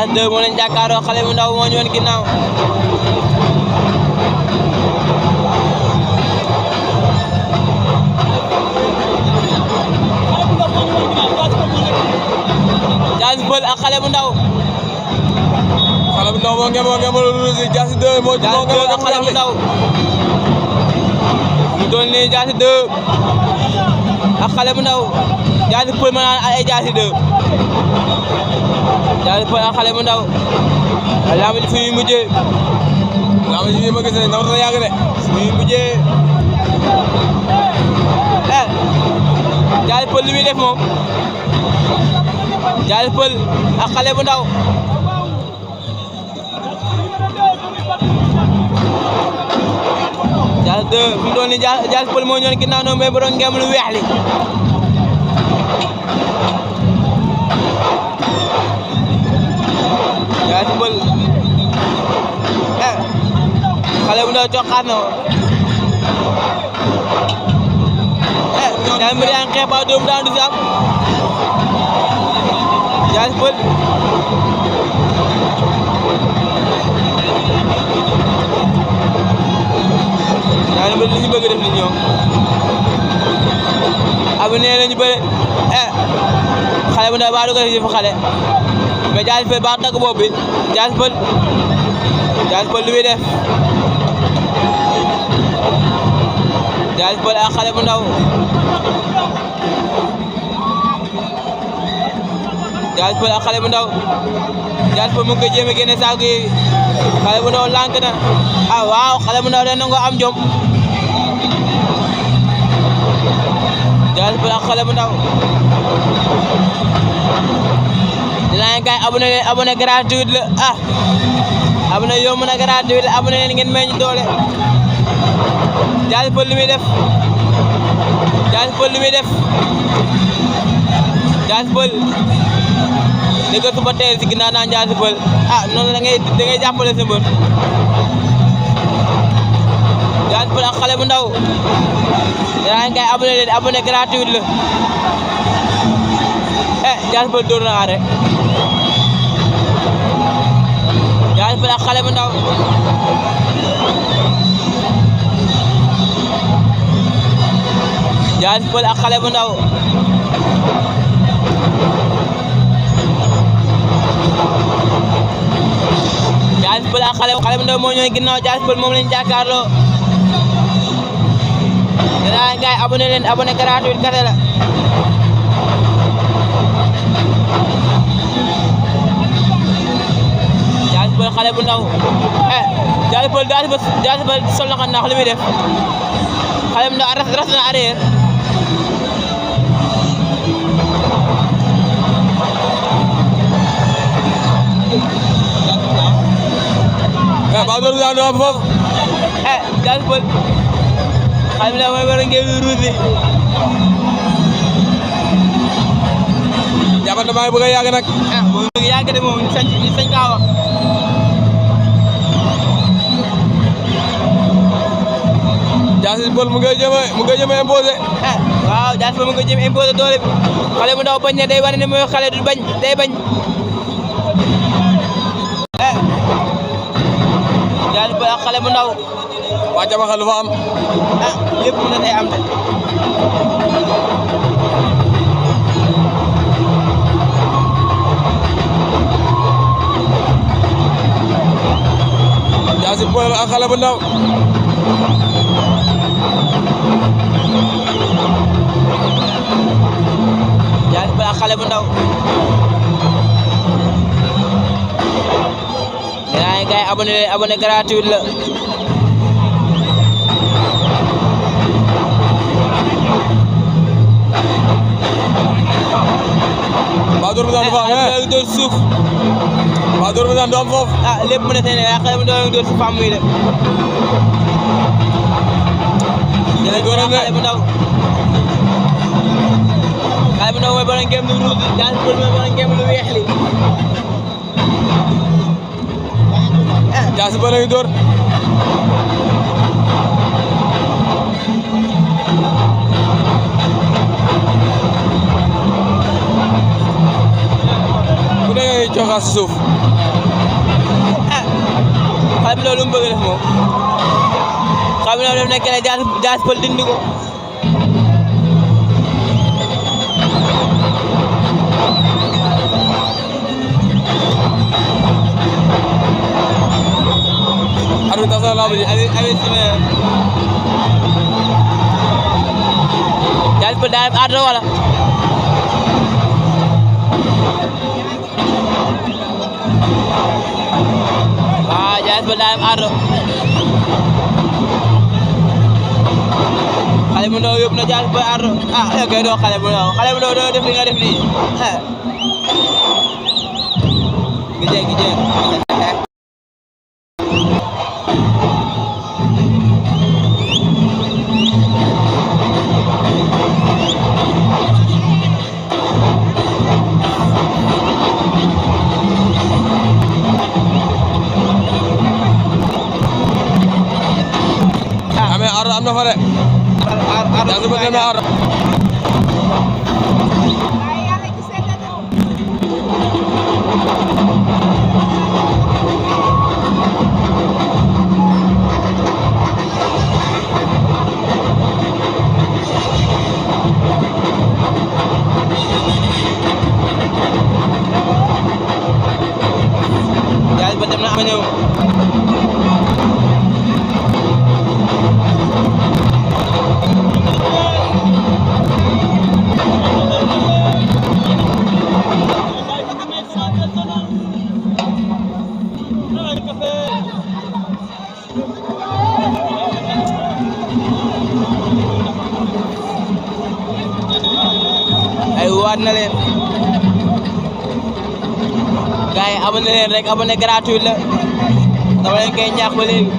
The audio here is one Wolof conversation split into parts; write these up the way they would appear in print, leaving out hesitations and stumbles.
Diass 2 moo leen jàkkaaroo xale bu ndaw moo ñu woon ginnaaw Diass Peulh ak xale bu ndaw moo ngemoo ruusi Diass 2 moo Diass 2 ak xale bu ndaw mu doon nii Diass 2 ak xale bu ndaw Diass Peulh ma naan ay Diass 2 Diass Peulh ak xale bu ndaw lamb ji fi muy mujjee lamb ji ma gis ne ndaw na yàgg de fi muy mujjee Diass Peulh li muy def moom Diass Peulh ak xale bu ndaw Diass 2 fi mu doon nii Diass Peulh moo ñëwoon ginnaaw noonu mais borom ngeen lu weex li Diass Peulh xale bu ndaw coxaat na ñaari mbir yaa ngi xeex ba doomu daan du si am Diass Peulh ñaari mbir li ñu bëgg def ni ñoom abonné lañu bëre xale bu ndaw ba du ko si fa xale mais Diass Peulh ba tagg bopp bi Diass Peulh lu muy def Diass Peulh ak xale bu ndaw Diass Peulh ak xale bu ndaw Diass Peulh mu ngi koy jéem a génne saako yi xale bu ndaw lànk na waaw xale bu ndaw day nangoo am jom Diass Peulh ak xale bu ndaw dinaa kay abonné leen abonné gratuit la abonné yomb na gratuit la abonné leen ngeen may ñu doole Diass Peulh li muy def Diass Peulh li muy def Diass Peulh dëgg suba teel si ginnaaw naan Diass Peulh noonu da ngay jàppale sa mbër Diass Peulh ak xale bu ndaw dinaa kay abonné leen abonné gratuit la Diass Peulh dóor na aare Diass Peulh ak xale bu ndaw Diass Peulh ak xale bu ndaw Diass Peulh ak xale bu ndaw moo ñëw ginnaaw Diass Peulh moom lañu jàkkaarloo dinaa gaay abonné leen abonné gratuit kese la Diass Peulh xale bu ndaw Diass Peulh sol na ko ndax li muy def xale bu ndaw ras na arrière ba doon daan do foofu Diass Peulh xale bu ndaw mooy war a ngeen ruusi jàppante maa ngi bëgg a yàgg nag boo bëgg yàgg de moom sañ kaa wax Diass Peulh mu ngi jëm a imposé waaw Diass Peulh mu ngi jëm imposé doole bi xale bu ndaw bañ ne day wane ne mooy xale du bañ day bañ Diass Peulh ak xale bu ndaw waa jabaxal lu fa am lépp mën na tey am de Diass Peulh ak xale bu ndaw Diass Peulh ak xale bu ndaw dinaa gaay abonné gratuit la ba door bu daan fa dóor suuf ba door bu daan do am foofu lépp mën na tey ne xale bu ndaw dóor suuf am muy de xale bu ndaw mooy borom ngeen lu ruus Diass Peulh mooy borom ngeen lu weex li Diass Peulh ngi door ku ne ngay coxaas si suuf xale bu ndaw lu mu bëgg def moom xale bu ndaw def nekk Diass Peulh dindi ko arbitre tas na lamb ji Diass Peulh daa dem ardo wala waaw Diass Peulh daa dem ardo xale bu ndaw yóbbu na Diass Peulh ardo ah yow kay doo xale bu ndaw doo def li nga def nii gijee am na fa de Diass Peulh demee ardo Diass Peulh dem na ama ñëw ay waat na leen gars yi abonné leen rek abonné gratuit la dama leen koy ñaax ba léegi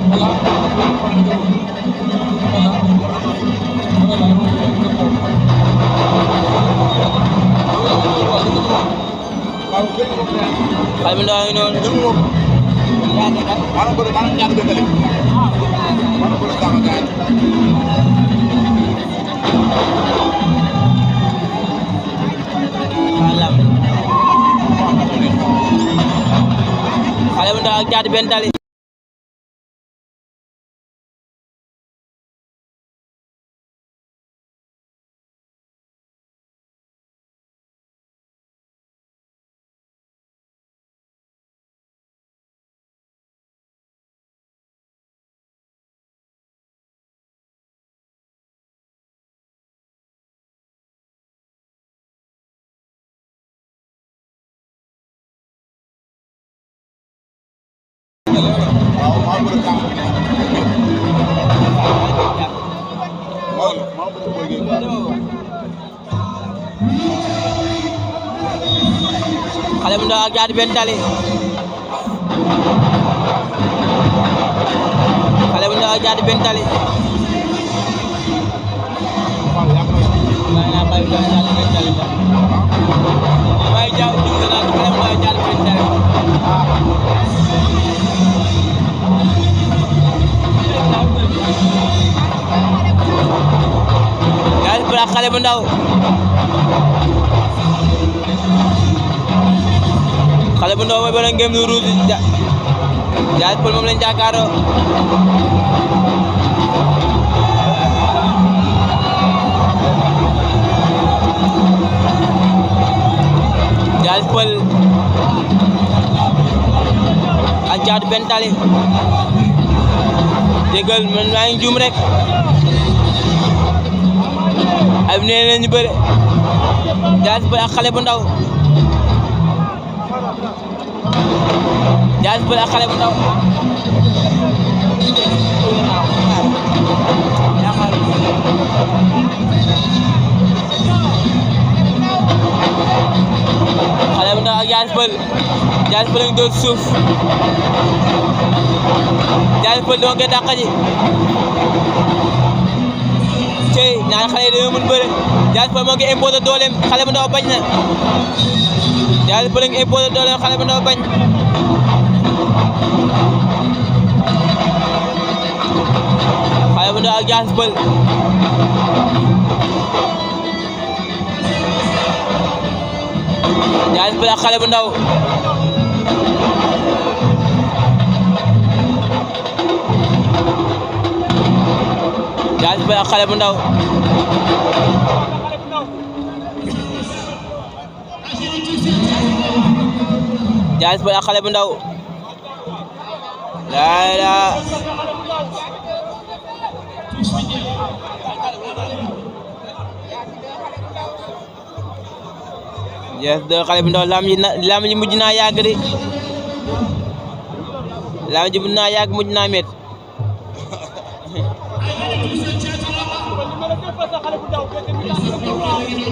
xale bu ndaw ngi noonu xale bu ndaw ak Caatu Ben Tali xale bu ndaw ak Caatu Ben Tali xale bu ndaw ak Caatu Ben Tali Diass Peulh ak xale bu ndaw xale bu ndaw mooy borom ngëm lu rouge Diass Peulh moom lañ jàkkaarloo Diass Peulh ak Caatu Ben Tali déggal man maa ngi juum rek ay nee nañu bëre Diass Peulh ak xale bu ndaw Diass Peulh ak xale bu ndaw xale bu ndaw ak Diass Peulh Diass Peulh ngi doon suuf Diass Peulh doo koy dàq ji tey ñaari xale yi dañoo mën bëre Diass Peulh moo ngi imposé dooleem xale bu ndaw bañ na Diass Peulh ngi imposé dooleem xale bu ndaw bañ xale bu ndaw ak Diass Peulh Diass Peulh ak xale bu ndaw Diassy Peulh ak xale bu ndaw Diassy Peulh ak xale bu ndaw la Yes de xale bu ndaw lam ji mujj naa yàgg de lam ji mujj naa yàgg mujj naa met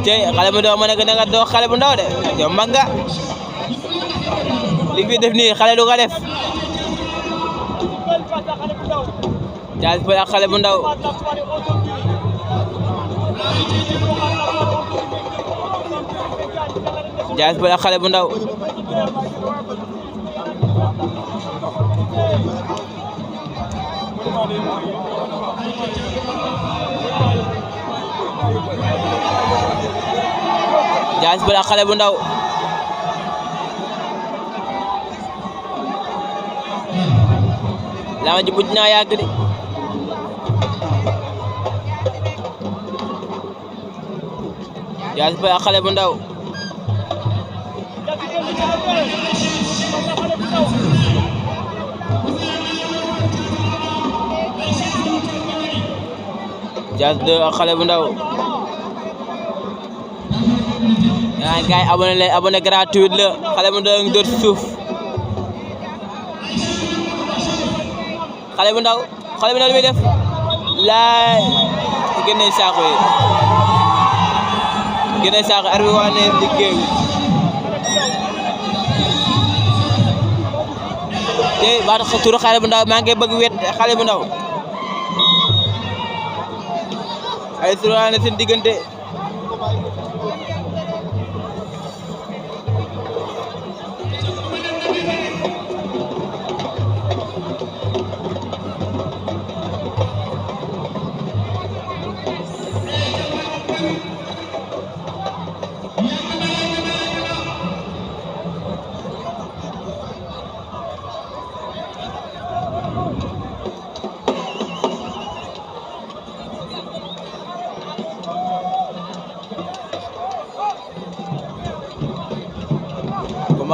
tey xale bu ndaw ma ne ko nga doo xale bu ndaw de yow mag nga li fi def nii xale du ko def Diassy Peulh ak xale bu ndaw Diassy Peulh ak xale bu ndaw Diassy Peulh ak xale bu ndaw lama ji mujj naa yàgg de Diassy Peulh ak xale bu ndaw Diass 2 ak xale bu ndaw yaa ngi gaay abonné leen abonné gratuit la xale bu ndaw ngi dóor ci suuf xale bu ndaw li muy def laay génne saako arbi waa ne liggéey te ba tax turu xale bu ndaw maa ngi bëgg wet xale bu ndaw ay turu waa ne seen diggante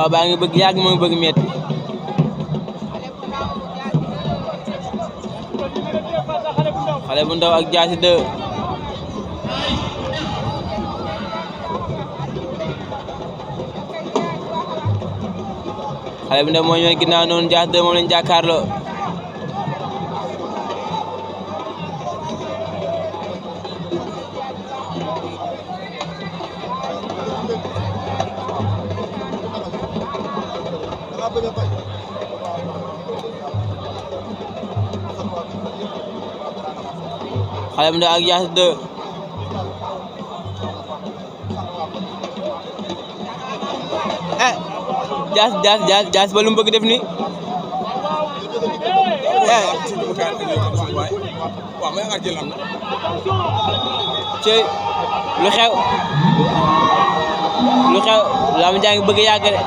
combat baa ngi bëgg yàgg moo ngi bëgg metti xale bu ndaw ak Diassy 2 xale bu ndaw moo ñëw ginnaaw noonu Diassy 2 moom lañ jàkkaarloo xale bu ndaw ak Diassy 2 Diassy ba lu mu bëgg def nii cey lu xew laa ma jaa ngi bëgg yàgg de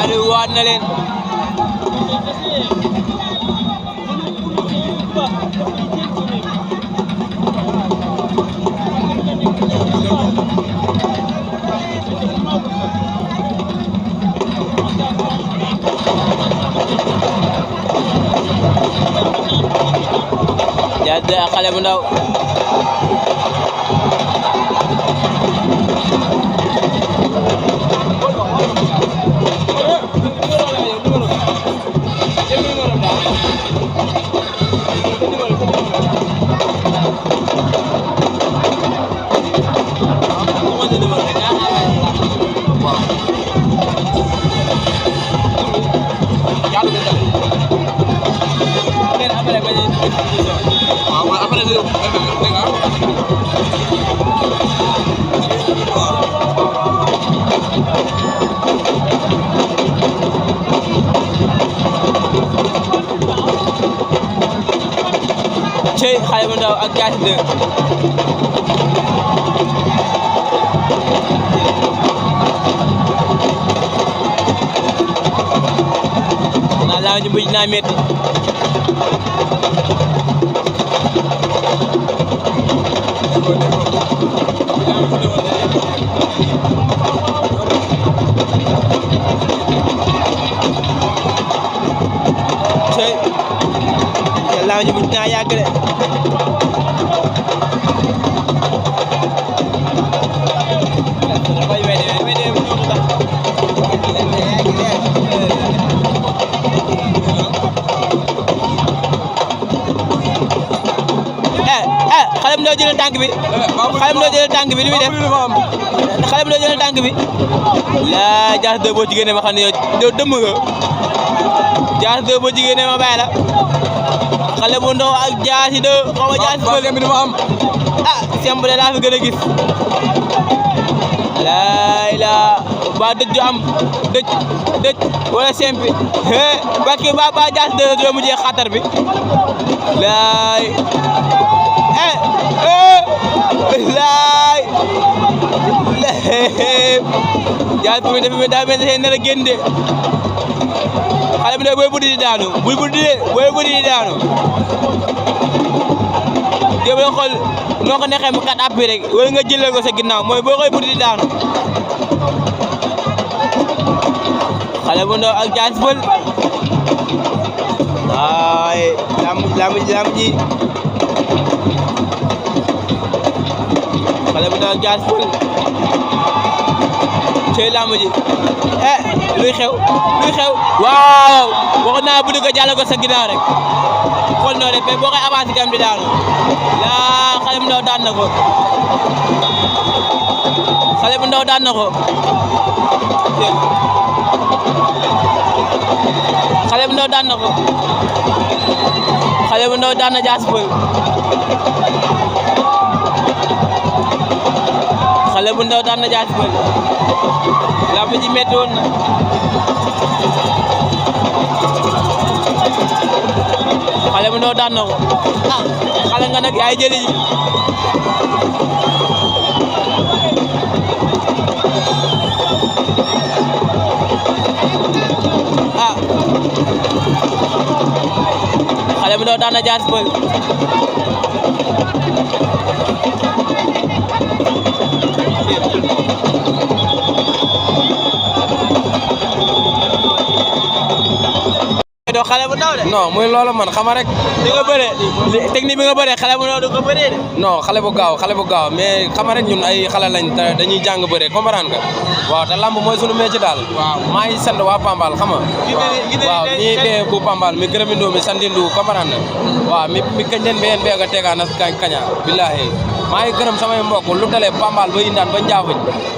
Aliou waat na leen de ak xale bu ndaw cey xale bu ndaw ak Diassy 2 naa laa ñu mujj naa metti cey laa ñu mujj naa yàgg de xale bu ndaw jël tànk bi xale bu ndaw jël tànk bi li muy def xale bu ndaw jël tànk bi la Diassy 2 boo jigéen ma xam ne yow dëmm nga Diassy 2 boo jigéen ma bàyyi la xale bu ndaw ak Diassy 2 xaw ma Diassy bi dafa am ah semble laa fi gën a gis laay la ba dëj du am dëj wala sempi barki ba Diassy 2 doo mujjee xatar bi laay laay Diassy bi dafa daa mel ne nar a génn de xale bi nag booy buddi di daanu booy buddi di daanu yow nga xool noo ko neexee mu kat app bi rek wala nga jëlee ko sa ginnaaw mooy boo koy buddi di daanu xale bu ndaw ak Diassy Peulh waaye lamb ji xale bu ndaw ak Diassy Peulh cey lamb ji luy xew waaw waxoon naa buddi ko jàll ko sa ginnaaw rek xool noo rek mais boo koy avancé kam di daanu laa xale bu ndaw daan na ko xale bu ndaw daan na ko xale bu ndaw daan na ko xale bu ndaw daan na Diassy Peulh xale bu ndaw daan na Diassy Peulh lamb ji metti woon na xale bu ndaw daan na ko ah xale nga nag yaay jëli ji ah xale bu ndaw daan na Diassy Peulh doo xale bu ndaw de non muy loolu man xama rek li nga bëree technique bi nga bëree xale bu ndaw du ko bëree de non xale bu gaaw mais xama rek ñun ay xale lañ te dañuy jàng bëree comprendre nga waaw te lamb mooy sunu métier daal waaw maa ngi sant waa Pambal xama waaw mi ɓe bu Pambal mi gërëmindu mi sandindu comprendre nga waaw mi kañden ɓeen ɓeega tega nas kaña billahi maa ngi gërëm samay mbokk lu dalee Pambal ba Indaan ba Njaafuñ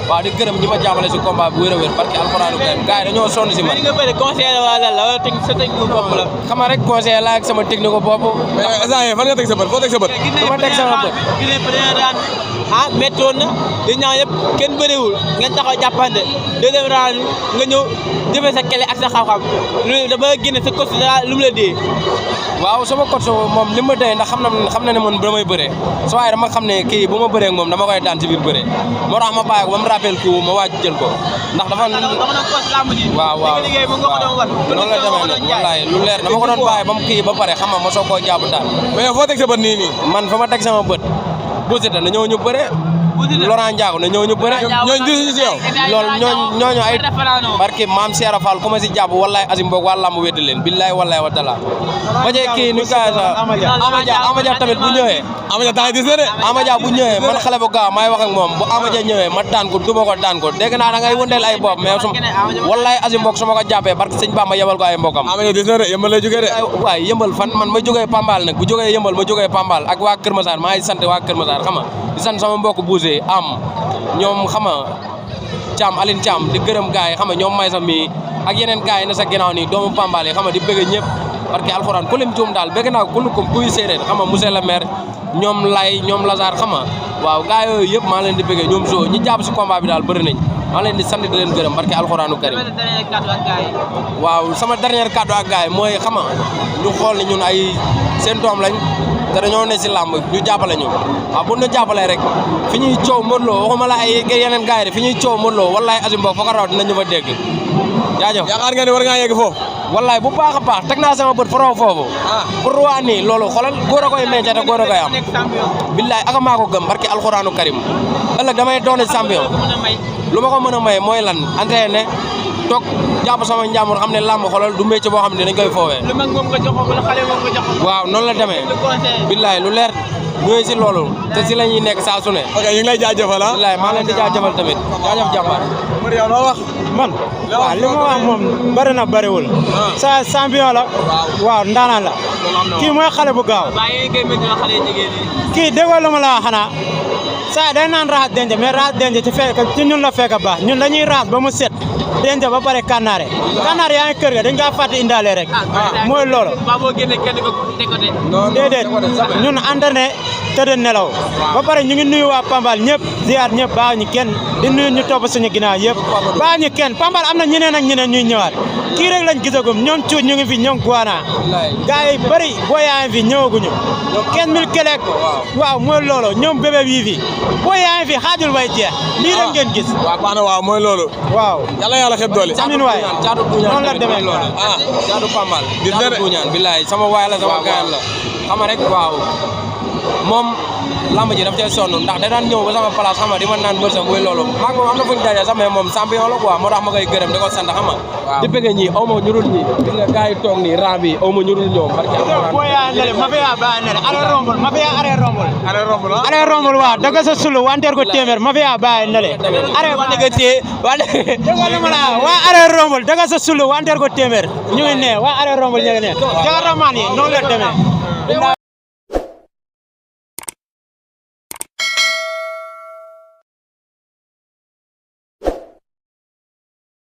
waaw di gërëm ñi ma jàppale si combat bi wér a wér parce que alxuraanu karim gars yi dañoo sonn si man nga bëri conseil la wala la wala sa technique bopp la xama rek conseil la ak sama technique bopp mais instant fan nga teg sa bët foo teg sa bët. dama teg sama bët ah métti woon na di ñaan yëpp kenn bëriwul ngeen taxaw jàppante deuxième round nga ñëw jëfee sa kele ak sa xam-xam lu dama génne sa coach lu mu la dee waaw sama coach moom li ma dee ndax xam na ne man damay bëree so waaye dama xam ne kii bu ma bëree ak moom dama koy daan ci biir bëree moo tax ma bàyyi ko ba mu rappel ko ma waaj jël ko ndax dafa waaw noonu la demee nag wallaay lu leer dama ko doon bàyyi ba mu kii ba pare xam nga ma soog koo jàpp daal mais foo teg sa bët nii man fa ma teg sama bët bu Siteu na ñëw ñu bëree Laurent Ndiago na ñëw ñu bëre ñooñu di si yow. loolu ñooñu ay barke maam Cheikh Fall ku ma si jàpp wallaay asim boog waa lamb wedd leen billaay wallaay wa taala ba jee kii nu ka Amadia tamit bu ñëwee Amadia temps gis na de. Amadia bu ñëwee man xale bu gaaw maay wax ak moom bu Amadia ñëwee ma daan ko duma ko daan ko dégg naa da ngay wëndeel ay bopp mais wallaay asim boog su ma ko jàppee barke sëñ Bamba yebal ko ay mbokam Amadia gis na de yëmbal lay jógee de. waay yëmbal fan man ma jógee Pambal nag bu jógee yëmbal ma jógee Pambal ak waa Kër Massar maa ngi sant waa Kër Massar xam nga di sant sama mbokk bousé am ñoom xam nga Thiam Aline Thiam di gërëm gars yi xam nga ñoom may sa mi ak yeneen gars yi na sa ginnaaw nii doomu Pambal yi xam nga di bëgg ñëpp parce que alxuraan ku lim tuum daal bëgg naa ko kullukum kuy séeréer xam nga monsieur le maire ñoom lay ñoom Lazare xam nga waaw gars yooyu yëpp maa leen di bëggee ñoom so ñi jàpp si combat bi daal bëri nañ maa leen di sant di leen gërëm parce que alxuraanu karim waaw sama dernier kàddu ak gars yi mooy xam nga ñu xool ni ñun ay seen doom lañ te dañoo ne si làmb ñu jàppale ñu waaw bu ñu jàppalee rek fi ñuy coow Modou Lo waxuma la ay yeneen gars yi fi ñuy coow Modou Lo wallaay asim boog fa ko raw dinañu fa dégg jaajëf yaakaar nga ne war ngaa yegg foofu. wallaay bu baax a baax teg naa sama bët faraw foofu pour waa nii loolu xoolal góor a koy meññee te góor a koy am billaay aka maa ko gëm barki alxuraanu karim ëllëg damay doon champion lu ma ko mën a may mooy lan entraîné toog jàpp sama njàmbur xam ne làmb xoolal du métier boo xam ne dañ koy foowee waaw noonu la demee billaay lu leer ñooy si loolu te si la ñuy nekk saa su ne ok ñu ngi lay jaajëfal ah. billaay maa leen di jaajëfal tamit jaajëf jàmbaar yow loo wax. man waaw li ma wax moom bëri na bëriwul sa champion la waaw ndaanaan la kii mooy xale bu gaaw kii déggoo lu ma la wax xanaa saa day naan raxas denc mais raxas denc ci ñun la fekk baax ñun dañuy raxas ba mu set denc ba pare kànnaare yaa ngi kër ga dañ kaa fàtte indaale rek mooy loolu déedéet ñun entraîné tëdd nelaw ba pare ñu ngi nuyu waa Pambal ñëpp ziar ñëpp baax ñu kenn di nuyu ñu topp suñu ginnaaw yëpp baax ñu kenn Pambal am na ñeneen ak ñeneen ñuy ñëwaat kii rek lañ gisagum ñoom cuuj ñu ngi fi ñoom guana gars yi bëri boo yaa ngi fi ñëwaguñu kenn mil kelek waaw mooy loolu ñoom bébé wii fi boo yaa ngi fi xaajul bay jeex lii rek ngeen gis waaw baax na waaw mooy loolu. waaw yàlla xeeb doole. amiin waay caatu buñaan noonu la demee loolu caatu Pambal gis nga de caatu buñaan billaay sama waay la sama gaayan la xam nga rek waaw moom lamb ji daf cee sonn ndax da daan ñëw ba sama place xam nga di ma naan mbër sa muy loolu maag moom am na fu ñu daje sax mais moom champion la quoi moo tax ma koy gërëm di ko sant xam nga di bëgg ñii aw ma ñu dul ñii gis nga gars yi toog nii rang bi aw ma ñu dul ñoom barke boo yaa nele ma fiya bàyyi nele ale rombul ma fiya are rombul ale rombul waaw daga sa sulu wanteer ko téeméer ma fiya bàyyi nele are wax dëgg téye wax dëgg déggoo li ma la waa are rombul daga sa sulu wanteer ko téeméer ñu ngi ne waa are rombul ñu ngi ne jaga ramaan yi noonu la demee